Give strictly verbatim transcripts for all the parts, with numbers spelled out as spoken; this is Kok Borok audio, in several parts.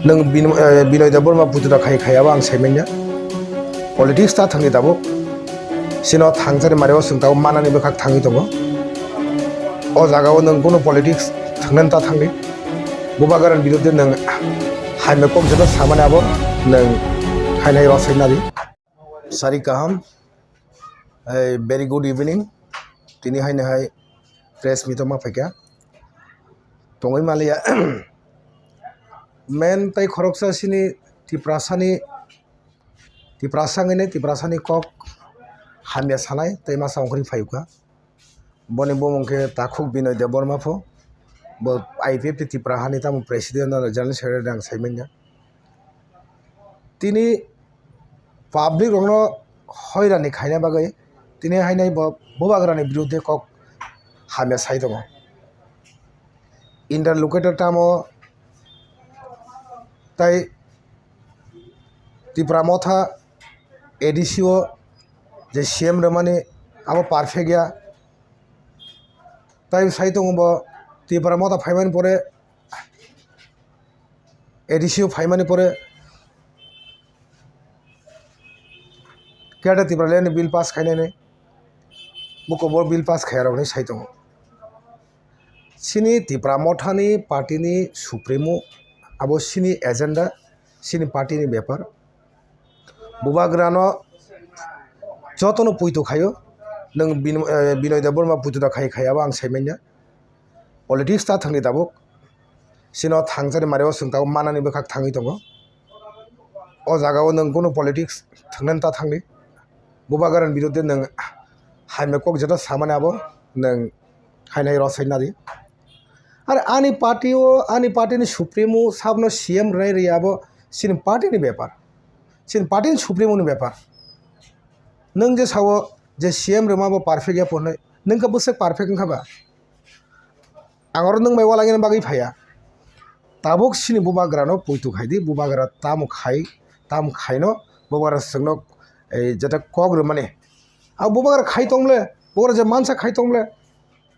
Nwng Bino-, eh, Binoy Debbarma putuda khai khai abo ang saimanya. Politics ta thangni tabuk. Sino thangchari mario chwng tabuk manani bwkhak thangwi tongo. O jagao nwng kunu politics thangnani ta thangni. Bubagrani biruddhe nwng hamya kok jeta samani abo nwng khainai rosai nadi. Sari kaham. Eh, very good evening. Tini haino hai press meet o ma phaikha. Tongwi maliya. Main tai khoroksa sini Tiprasani, Tiprasa wngwi nai Tiprasani kok hamya sanai tei masa ongkhorwi phaiukha. Boni bumung khe Takhuk Binoy Debbarma pho. Bo I P F T Tipra hani tamo president no general secretary ang saimanya. Tini public rokno hoirani khaina bagwi tini hainai bo bubagrani biruddhe kok hamya sai tongo. Interlocutor tamo tai Tipra Motha A D C o je C M rwmani abo perfect ya. Tai sai tongo bo Tipra Motha phaimani pore A D C o phaimani pore Greater Tipraland ni bill pass khainani buko bo bill pass khaiya rokni sai tongo. Sini Tipra Mothani party ni supremo abo sini agenda, sini party ni bepar. Bubagrano jotono puitu khaio. Nwng Bin-, eh, Binoy Debbarma puitu da khai khai abo ang saimanya. Politics ta thangni tabuk. Sino thangchari mario chwng tabuk manani bwkhak thangwi tongo. O jagao nwng kunu politics thangnani ta thangni. Bubagrani biruddhe nwng hamya kok jeta samani abo nwng hainai rosai nadi. Ar ani party o, ani party ni supremo sabno C M rwnai rwya abo chini party ni bepar. Chini party ni supremo ni bepar. Nwng je sao je C M rwma bo perfect ya phunwi, nwng khe bwswk perfect wngkha ba? Ang oro nwng bai walangina bagwi phaiya. Tabuk sini bubagrano puitu khai di, bubagra tamo khai, tamo khaino bubagra chwngno, eh, jeta kok rwmani. A bubagra khai tong le, bubagra je mansa khai tong le.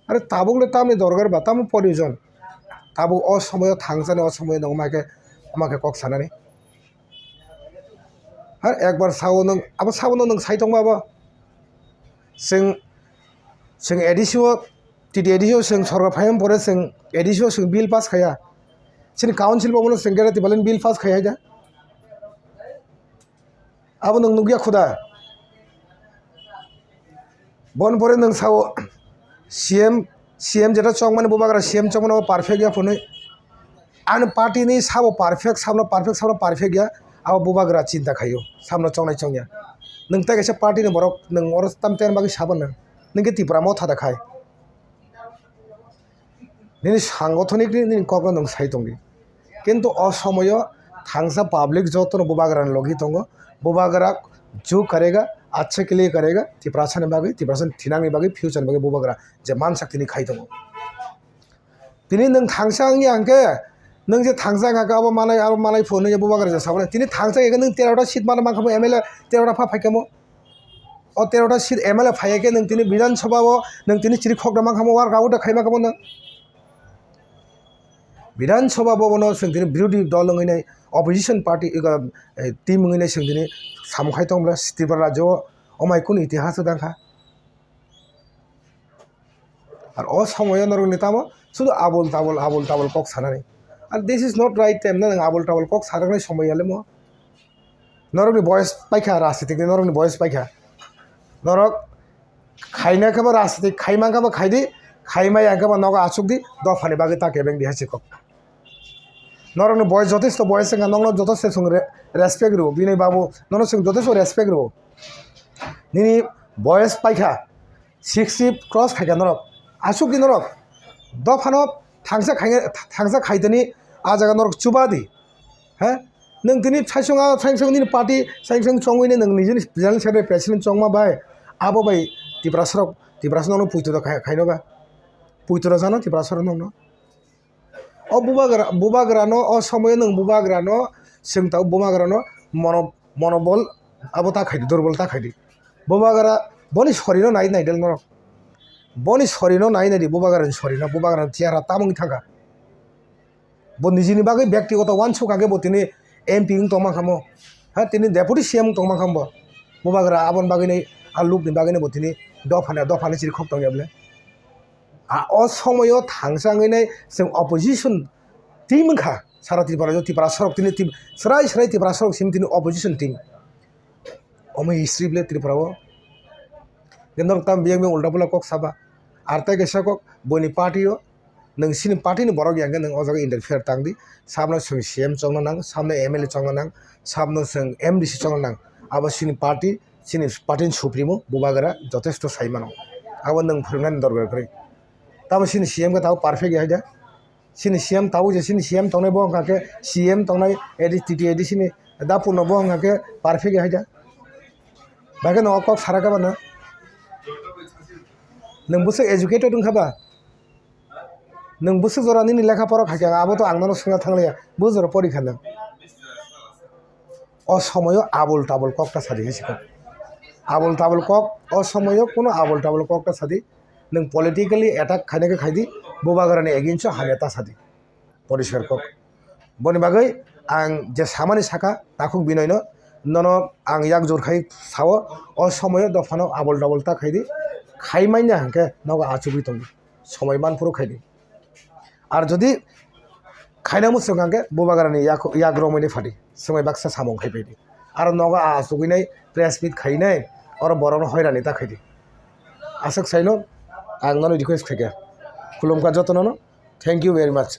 Are tabuk le tamni dorgar ba, tamo proyojon? Tabuk o somoyo thangchani, o somoyo nwng ma khe, ma khe kok sanani. Har ekbar sao nwng, abo sao nwng sai tongma abo. Chwng, chwng A D C o, T T A D C o chwng sorkar phaiyam pore chwng A D C o chwng bill pass khaiya. Chini council bo bono chwng gera tibalin bill pass khaiya da. Abo nwng nukya khuda. Bon pore nwng sao C M, C M jeta chongmani bubagra C M chongmani o perfect ya phunwi. Ani party ni sabo perfect, sabno perfect, sabno perfect ya. Abo bubagra chinta khaio, sabno chongnai chongya. Nwng tei kaisa party ni borok nwng oro tam ten bagwi sabo nwng. Nwng khe Tipra Motha da khai. Nini sangothonic ni nini kokno nwng sai tongdi. Kintu o somoyo thangsa public jotono bubagrani logi tongo. Bubagra jo karega, achhe ke liye karega, Tiprasani bagwi, Tiprasani thinangni bagwi, future ni bagwi bubagra je mansak tini khai tongo. Tini nwng thangsa wngya hwnkhe, nwng je thangsa wngkha khe abo manai, abo manai phunwi bubagra je saboni. Tini thangsa wngkha khe nwng terota seat mana mankha bo M L A terota pha phaikha mo. O terota seat M L A phaiya khe nwng tini Bidhan Sabha o nwng tini chiri khokna mankha mo, work out khai mankha mo nwng. Bidhan Sabha bhavan o chwng tini birodhi dol wngwi nai, opposition party, ega, eh, team wngwi nai chwng tini samung khai tong bwle Tripura rajyo o, omai kunu itihas o dangkha. Ar o somoyo norokni tamo sudu abul tabul, abul tabul kok sanani. And this is not right time, na nwng abul tabul kok sanani somoy yalemo. Norokni boyes paikha, rajnitik ni norokni boyes paikha. Norok khaina khe bo rajnitik, khaimang khe bo khaidi, khaimaya khe bo nogo achukdi, dophani bagwi ta kebeng di hai se kok. Norokni boyes jotesto boyes wngkha, nokno jotesto chwng re-, respect rwo, bini babu nono chwng jotesto respect rwo. Nini boyes paikha, sixty cross khaikha norok, achukdi norok, dophano thangsa khai, thangsa khaitani a jaga norok chubadi, he? Nwng tini saisong a, saisong nini party, saisong chongwi nwng nijini general secretary president chongma bai, abo bai Tiprasarok, Tiprasa nokno puituro khai, khaino ba? Puituro jano Tiprasarok nokno? O bubagra, bubagrano, o somoyo nwng bubagrano, chwng ta bubagrano mono-, monobol abo ta khaidi, durbol ta khaidi. Bubagra boni sorino nai naidel norok. Boni sorino nai naidi, bubagrani sorino, bubagrani chehara tamungni thangkha. Bo nijini bagwi byaktigoto uansuk kha khe bo tini M P wng tongma kha mo. Ha, tini deputy C M wng tongma kha bo. Bubagra aboni bagwino, a lukni bagwino bo tini dophani, dophani chiri khok tongya bwle. A, o somoyo thangsa wngwi nai chwng opposition team wngkha. Sara Tripura, Tripura sorok tini team, srai srai Tripura sorok simi tini opposition team. Omo history bwle Tripura o. Norok tamo biyang biyang ulta pula kok saba. Ar tai kaisa kok, boni party o, nwng sini party ni borok ya hwnkhe nwng o jaga interfere tang di. Sabno chwng C M chongna nang, sabno M L A chongna nang, sabno chwng M D C chongna nang. Abo sini party, sini party ni supremo Bubagra jotesto sai mano. Abo nwng phwrwngnani dorkar kwrwi. Tamo sini C M khe tabuk perfect ya hai da. Sini C M tabuk je sini C M tongnai bo wngkha khe C M tongnai A D C, T T A D C ni da puno bo wngkha khe perfect ya hai da. Bagwi no kok sara khe bana. Nwng bwswk educated wngkha ba? Nwng bwswk jora nini lekha pora khaikha, abo to ang nono swngna thangliya, bo jora pori kha nwng. O somoyo abul tabul kok ta sadi hai se kok. Abul tabul kok, o somoyo kuno abul tabul kok ta sadi. Nwng politically attack khaina khe khaidi, Bubagrani against o hamya ta sadi. Poriskar kok. Boni bagwi ang je samani saka, takhuk binoino, nono ang yak jor khai sao, o somoyo dophano abul tabul ta khaidi, khai manya hwnkhe nogo achugwi tongo. Somoi manphuru khaidi. Ar jodi khaina muchung hwnkhe Bubagrani yak, yak romwi ni phadi, swmai baksa samung khai phaidi. Aro nogo a achugwi nai press meet khai nai, oro borokno hoirani ta khaidi. Aswk saino ang nono request khaikha. Khulumkha jotonono. Thank you very much.